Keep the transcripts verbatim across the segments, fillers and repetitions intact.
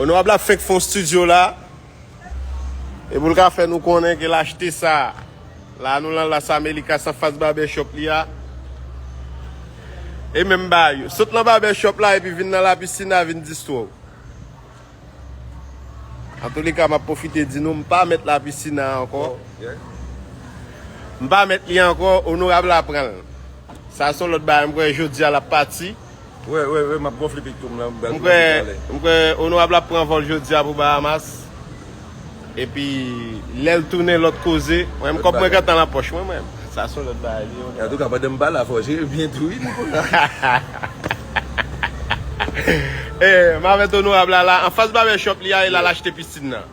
Onorab la fenk fè yon estidyo la. E pou l ka fè nou konnen ke l achte sa. La nou lan Las Américas anfas barbershop li a. E menm bagay yo. Sot nan barbershop la epi vin nan lapisina vin distwè w. Antouleka, m ap pwofite di nou, m pa mèt lapisina ankò. M pa mèt li ankò, onorab la pran l. Sa se yon lòt bagay, m kwè jodi a l ap pati. Wè, wè, wè, m ap gonfle pik tou m la, m pral M kwè, gonfle talè. M kwè onorab la pran vòl jodi a pou Bahamas. Epi, lè l tounen lòt koze, mwen, kòb mwen gentan nan pòch mwen, mwen. Sa se yon lòt bagay, li, Antouka, pandan m pa la, fò w jere byen tou, wi, Nicolas. Eh, m avèk onorab la, la, anfas barbershop li a, e la, l achte pisin nan.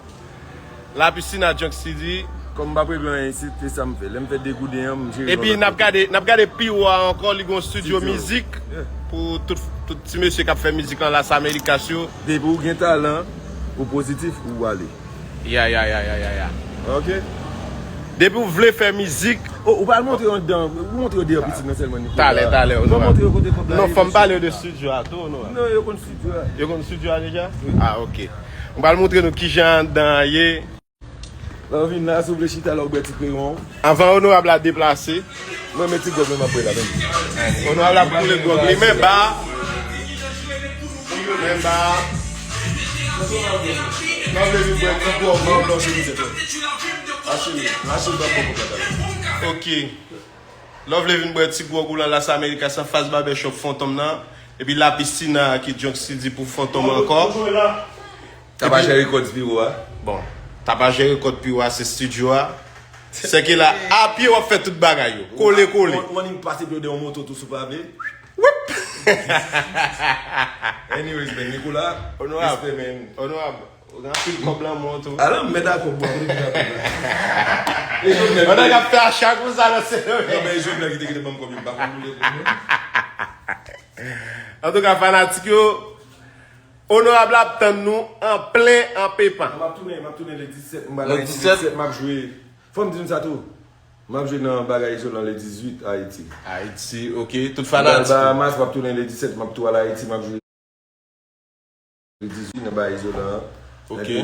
La piscina Junk City. Kòm m pa p regle anyen isit, se sa m fè. Lè m fè degouden an, m jere yon lòt kote. Epi n ap gade, n ap gade pi wo a ankò, li gon estidyo mizik pou tout, tout ti mesye k ap fè mizik nan Las Américas yo. Depi w gen talan, ou pozitif, ou ale. Ya, ya, ya, ya, ya, ya. Ok. Depi w vle fè mizik. Oh, ou pa al montre yo anndan, ou montre yo deyò pisin nan sèlman, Nicolas. Talè, talè, onorab. Montre yo kote kòb la ye. Non, fò m pale de estidyo a tou, onorab. Non, yo konn estidyo a. Yo konn estidyo a deja? Wi. Ah, ok. M pral montre nou kijan anndan an ye. Lè w vin la, si w vle chita la, ou bwè ti kreyon. Anvan onorab la deplase. Mwen, men ti gwòg mwen, m ap bwè la, men. Onorab la koule gwòg li, men ba. Men ba. Lè w vle vin bwè ti gwòg mwen, ou lòche misye tou. Mache, mache, ba bon pou gata. Ok. Lè w vle vin bwè ti gwòg ou lan Las Américas anfas barbershop Fantom nan. Epi la piscina ki Junk City pou Fantom ankò. Tapajè Records pi wo a. Bon, Tapajè Records pi wo a se estidyo a. Sèke la, a pye w ap fè tout bagay yo. Kole, kole. Ou annik pase pye w dèyè yon moto tou si w pa vle. Wip! Anyways, men Nicolas, respè, men. Onorab, ou gen anpil kòb lan men w tou. Ala m mèt a kòb, bwa, kote ki nan kòb la? E Jovenel. Pandan k ap fè acha konsa nan Sendomeng. Non, men e Jovenel ki te kite ban m kòb, m pa konn boule pou mwen. Antouka, fanatik yo, Onorab la ap tann nou an plen an pepan. M ap tounen, m ap tounen le disèt, m ba Ayiti le disèt, m ap jwe. Fò m di nou sa tou. M ap jwe nan bagay izolan le dizuit Ayiti. Ayiti, ok. Tout fanatik. M al Bahamas, m ap tounen le disèt, m ap tou al Ayiti, m ap jwe le dizuit nan bagay izolan an. Ok. Epi,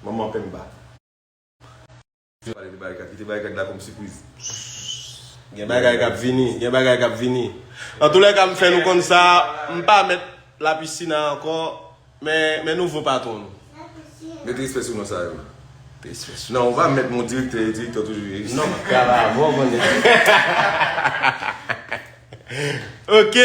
manman Pemba. Pale de Barikat, kite Barikat la kòm sipriz. Gen bagay k ap vini, gen bagay k ap vini. Antoulèka, m fè nou konn sa, m pa mèt la piscina ankò, men, men nouvo patwon nou. Met respè sou non sa yo. Respè sou. Non, ou pa mèt mon direktè, direktè toujou ye. Non, m ap travay avè w, konnen. Ok.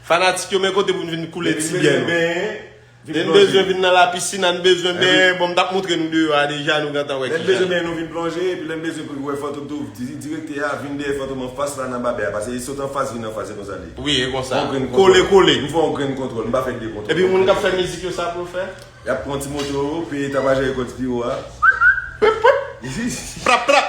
Fanatik yo, men kote pou n vin koule ti byen nou. Lè n bezwen vin nan lapisina, n bezwen benyen. Bon, m t ap montre nou deyò a deja, nou gentan wè kijan. Lè n bezwen benyen, nou vin plonje, epi lè n bezwen pou wè Fantom tou, di-, direktè a vin dèyè Fantom anfas la nan babè a, paske li sot anfas, vin anfas, se konsa li. Wi, e konsa. Kole, kole. M fè yon grenn kontwòl, m pa fè de kontwòl. Epi moun k ap fè mizik yo, sa pou yo fè? Y ap pran ti moto yo, peye Tapajè Records pi wo a. Prap, prap.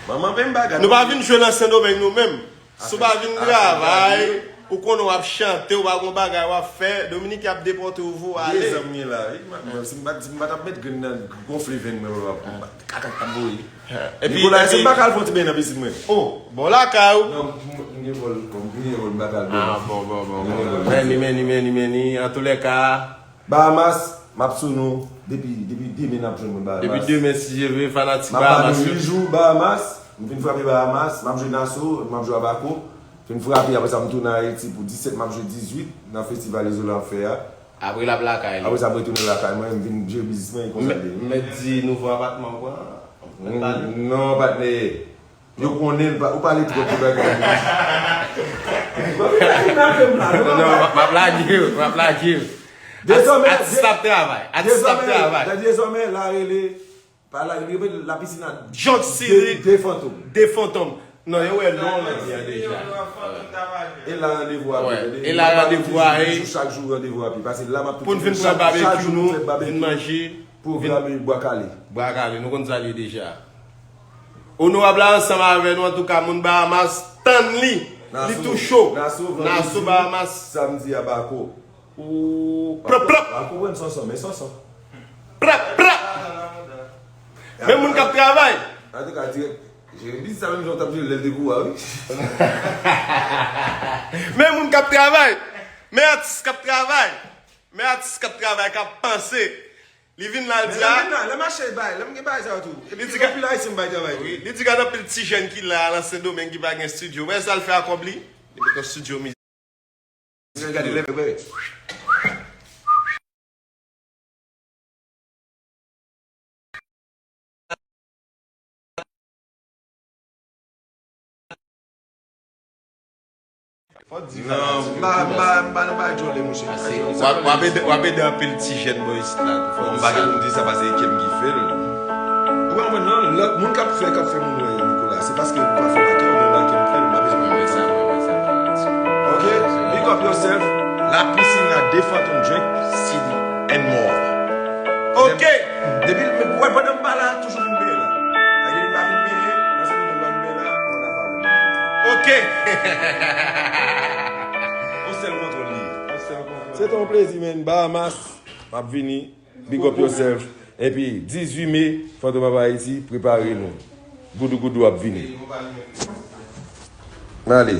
Manman Pemba, gade. Nou pa vin jwe nan Sendomeng nou menm. Si w pa vin travay, ou konnen w ap chante, ou pa gon bagay w ap fè, Dominik ap depòte w, voye w ale. De zam gen la, wi. Si m pa, si m pa t ap met grenn nan gonfle venn mwen, w ap, w ap, kaka k t ap voye. Epi, Nicolas, epi si m pa ka al fè yon ti beny nan pisin mwen. Oh, bon lakay ou. Non, m, m gen vòl, m gen vòl, m pa ka al beny. Ah, bon, bon, bon, bon. M gen vòl. Meni, meni, meni, meni. Antoulèka, Bahamas, m ap sou nou depi, depi demen n ap jwenn mwen Bahamas. Depi demen, si Dye vle, fanatik Bahamas yo. M ap ba nou uit jou Bahamas, m vin frape Bahamas, m ap jwe Nassau, m ap jwe Abaco, fin frape, apre sa m tounen Ayiti pou disèt, m ap jwe dizuit nan festival Izolan ap fè a. Apre l ap lakay li. Apre sa m retounen lakay mwen, m vin jere biznis mwen, e konsa l ye. M mèt di nouvo apatman w pran an? M mèt pale? Non, patnè. Yo konnen l pa, ou pale twòp de bagay. Bon, men sa ki nan fè m la, non, non, papa. M ap lage w, m ap lage w. Dezòmè, atis la ap travay, atis la ap travay. Dezòmè, la rele, pa la, rele la piscina Junk City, de, de Fantom. De Fantom. Non, yo wè non nan li a deja. E la randevou a pi. E la randevou a, e. Chak jou randevou a pi. Paske la m ap tou chak jou nou fè babekyou, vin manje, pwograme Bwa Kale. Bwa Kale, nou konn sa l ye deja. Onorab la ansanm avè nou, antouka, moun Bahamas, tann li. Li tou cho. Nassau, Bahamas. Samdi a Bako. Ou plop, plop. Bako pran Sonson, men Sonson. Plop, plop. Men moun k ap travay. Antouka, dirèk, Jeremi di sa menm jan w t ap di l lè l te pou a, wi. Men moun k ap travay. Men atis k ap travay. Men atis k ap travay, k ap panse. Li vin la, l di, a. Lè m gen bagay, lè m achte bagay, lè m gen bagay sa yo tou. Epi anpil Ayisyen m bay travay tou. Wi, li di gad anpil ti jèn ki la a nan Sendomeng ki pa gen estidyo. Wè sa l fè a kòb li? Li met yon estidyo mizik. Gade lè, wè. Fò di sa. Non, m pa, m pa, m pa nan bagay djòlè, monchè. W ap, w ap ede, w ap ede anpil ti jèn bò isit la tou. Fò di sa. M pa gen pou m di sa, paske e kè m ki fè l. Ou pa konprann, non? Lòt moun k ap fè, k ap fè moun wè Nicolas, se paske m pa fè lakay ou, men lakay m fè l, m pa bezwen konprann sa. Ok? Big up yourself. La piscine a deux Phantom Drink, C D and more. Ok. Depi, wè, pandan m pa la, toujou vin peye la. Ayè, li pa vin peye, nan se nou pa vin peye la, on a pa vin peye. Ok. On sèl kontwòl li ye. On sèl kontwòl. Se te yon plezi, man. Bahamas, m ap vini. Big up yourself. Epi, dizuit me, Fantom ap Ayiti, prepare nou. Goudougoudou ap vini. N ale.